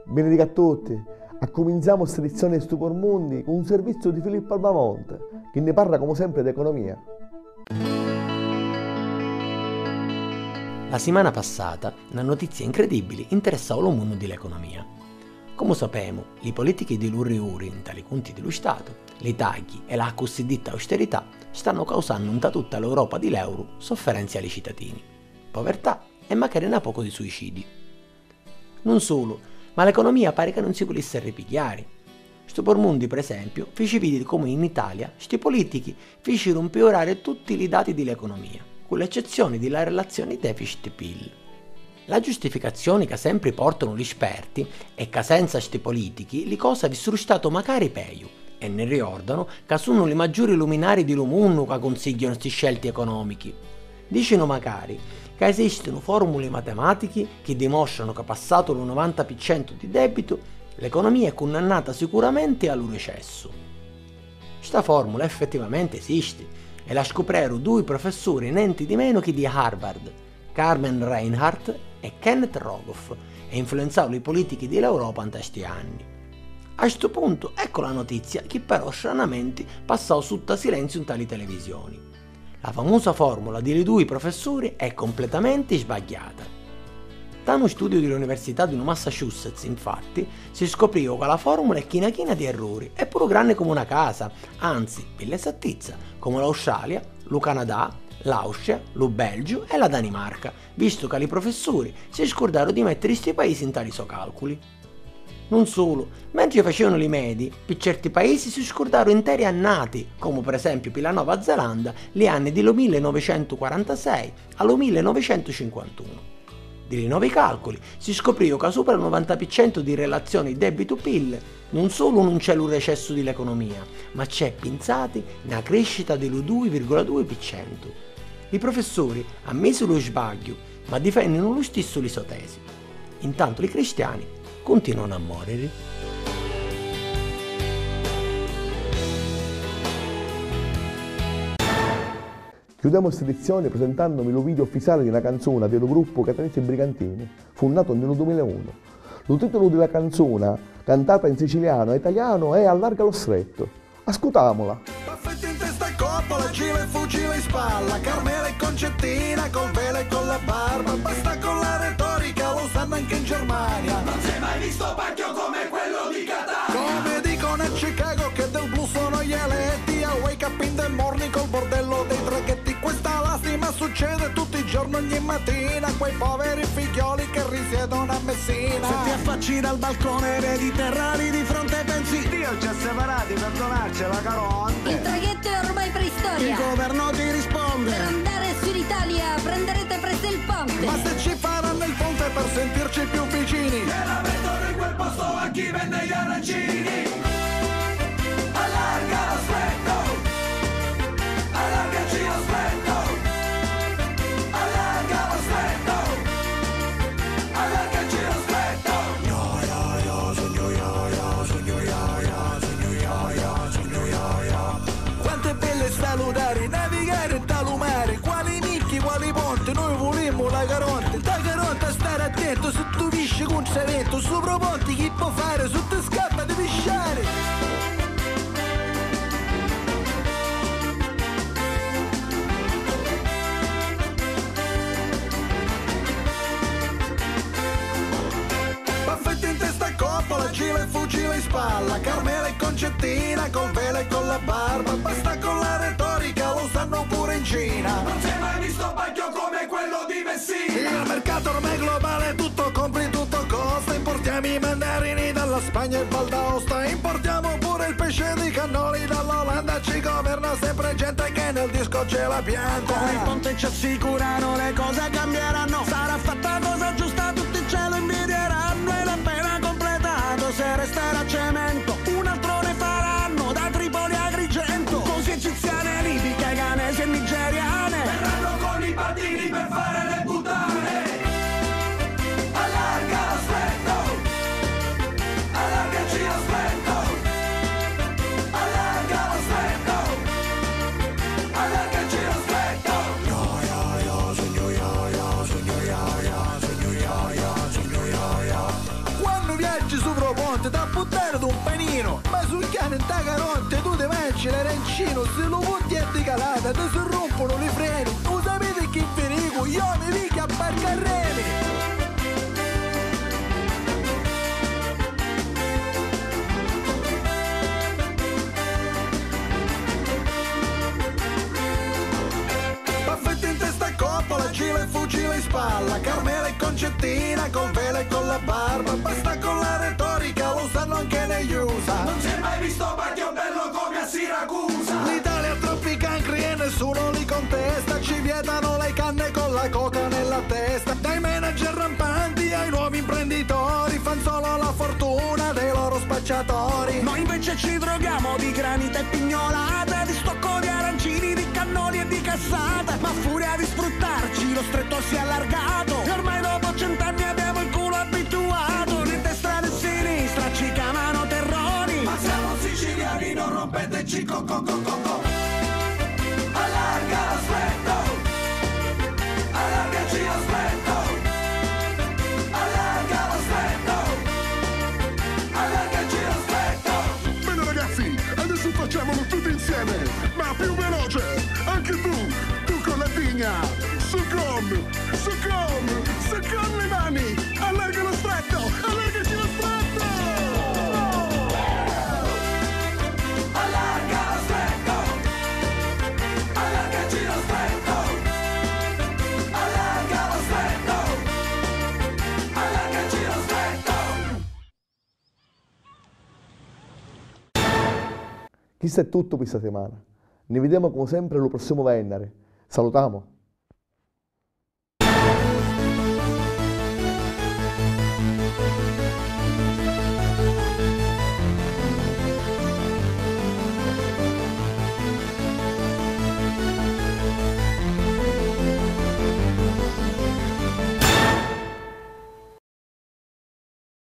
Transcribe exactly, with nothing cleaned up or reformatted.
Benedica a tutti! Accuminzamu sta edizioni di Stu Pormundi cu un serviziu di Filippu Albamonte, chi ni parra comu sempri d'economia. La simana passata, na notizia incredibili interessau lu munnu di l'economia. Comu sapemu, li politichi di lu riuri nta li cunti di lu Statu, li tagghi e la accussiditta austerità stannu causannu nta tutta l'Europa di l'euru sofferenzi a li citatini, povertà e macari na pocu di suicidi. Nun sulu, ma l'economia pari ca nun si vulissi arripigghiari. Stu Pormundi, per esempiu, fici vidiri comu in Italia sti politichi ficiru mpiurari tutti li dati di l'economia, cu l'eccezzioni di la relazioni deficit-pil. La giustificazioni ca sempri portanu li sperti è ca senza sti politichi li cosi avissuru statu macari peju, e ni riordanu ca sunnu li maggiuri luminari di lu munnu ca cunsigghianu sti scelti economichi. Dicinu macari ca esistinu formuli matematichi chi dimostranu ca passatu lu novanta pi centu di debitu, l'economia è cunnannata sicuramenti a lu recessu. Sta formula effettivamenti esisti e la scupreru dui professuri nenti di menu chi di Harvard, Carmen Reinhart e Kenneth Rogoff, e influenzau li politichi di l'Europa nta sti anni. A stu puntu, eccu la notizia chi però stranamenti passau sutta silenziu nta li televisioni. La famusa formula di li dui professuri è completamenti sbagghiata. Nta nu studiu di l'Università di lu Massachusetts, infatti, si scopriu ca la formula è china china di erruri e puru granni comu na casa, anzi, pi l'esattizza, comu l'Australia, lu Canadà, l'Austria, lu Belgiu e la Danimarca, vistu ca li professuri si scurdaru di mèttiri sti paisi nta li so calculi. Nun sulu, mentri facìanu li medi, pi certi paisi si scurdaru interi annati, comu per esempiu pi la Nova Zelanda li anni di lu millenovicentuquarantasei a lu millenovicentucinquantunu. Di li novi calculi si scoprìu ca supra lu novanta pi centu di relazioni debitu-pil nun sulu nun c'è lu recessu di l'economia, ma c'è, pinzati, na criscita di lu dui virgula dui pi centu. Li professuri ammisu lu sbagghiu, ma difènninu lu stissu li so tesi. Intantu li cristiani cuntinuanu a mòriri. Chiudemu sta edizioni presentannumi lu video ufficiali di na canzuna di lu gruppu Catanesi Brigantini, funnatu nni lu dumila e unu. Lu titulu di la canzuna, cantata in sicilianu e italianu, è Allarga lo stretto. Ascutamula! Baffetti in testa, coppola, gilet, fucile in spalla, Carmela e Concettina col velo e con la barba, basta con la retorica, lo sanno anche in Germania. Non si è mai visto paglio come quello di Catania. Come dicono a Chicago che del blu sono gli eletti, I wake up in the morning col bordello dei traghetti, questa lastima succede tutti i giorni, ogni mattina, quei poveri figlioli che risiedono a Messina. Se ti affacci dal balcone, vedi terrari di fronte, pensi: Dio ci ha separati, perdonarcela, caro Ante. Il traghetto è ormai preistoria. Il governo ti risponde: Per andare su l'Italia prenderete presto il ponte. Ma se ci faranno il ponte per sentirci più vicini, gliela mettono in quel posto a chi vende gli arancini. Allarga lo stretto, allargaci lo stretto, allarga lo stretto, allargaci lo stretto. Quanto è bello salutare, navigare nta lu mare, quali micchi, quali ponti, noi vulimmu la Caronte. Nta Caronte stare attento, si tu pisci cuntra ventu, supra u ponti chi pò fare, su ti scappa di pisciare. Baffetti in testa, coppola, gilet, fucile in spalla, Carmela e Concettina col velo e con la barba, basta con la retorica, lo sanno pure in Cina. Non si è mai visto paglio come quello di Messina. Il mercato ormai è globale, tutto compri, tutto costa, importiamo i mandarini dalla Spagna e Val d'Aosta, importiamo pure il pesce di Cannoli dall'Olanda, ci governa sempre gente che nel disco c'è la pianta. Con il ponte ci assicurano le cose cambieranno, sarà fatta cosa giusta, tutti ce lo invidieranno, e l'appena completato se resterà cemento, un altro ne faranno da Tripoli a Agrigento, così egiziane, libiche, ghanesi e nigeriane verranno con i patini per fare le puttane. Allarga lo stretto, allargaci lo stretto, allarga lo stretto, allargaci lo stretto. Sta carotta tu ti manci l'arancinu, si lu vutti è di calata, ti si rumpunu li freni. U sapiti chi vi dicu? Io mi pigghiu a barcarreni! Baffetti in testa a coppola, gila e fucile in spalla, Carmela e Concettina col velo e con la barba, basta con la retorica, lo sanno anche negli usa. Non si è mai visto Baggio bello come a Siracusa. L'Italia ha troppi cancri e nessuno li contesta, ci vietano le canne con la coca nella testa. Dai manager rampanti ai nuovi imprenditori, fan solo la fortuna dei loro spacciatori. Noi invece ci droghiamo di granita e pignolata, di stocco di arancini, di cannoli e di cassata. Ma a furia di sfruttarci lo stretto si è allargato e ormai dopo cent'anni abbiamo il culo abituato. Né destra né sinistra ci chiamano terroni. Ma siamo siciliani, non rompeteci co co co co co. Allarga lo stretto, allargaci lo stretto, allarga lo stretto, allargaci lo stretto. Bene ragazzi, adesso facciamolo tutti insieme, ma più veloce. Anche tu, tu con la tigna. Su con, su con, su con le mani. Allarga lo stretto, allargaci lo stretto. Allarga lo stretto, allargaci lo stretto, allarga lo stretto, allargaci lo stretto. Chistu è tuttu pi sta simana. Ni videmu comu sempri lu prossimu vennari. Salutamu!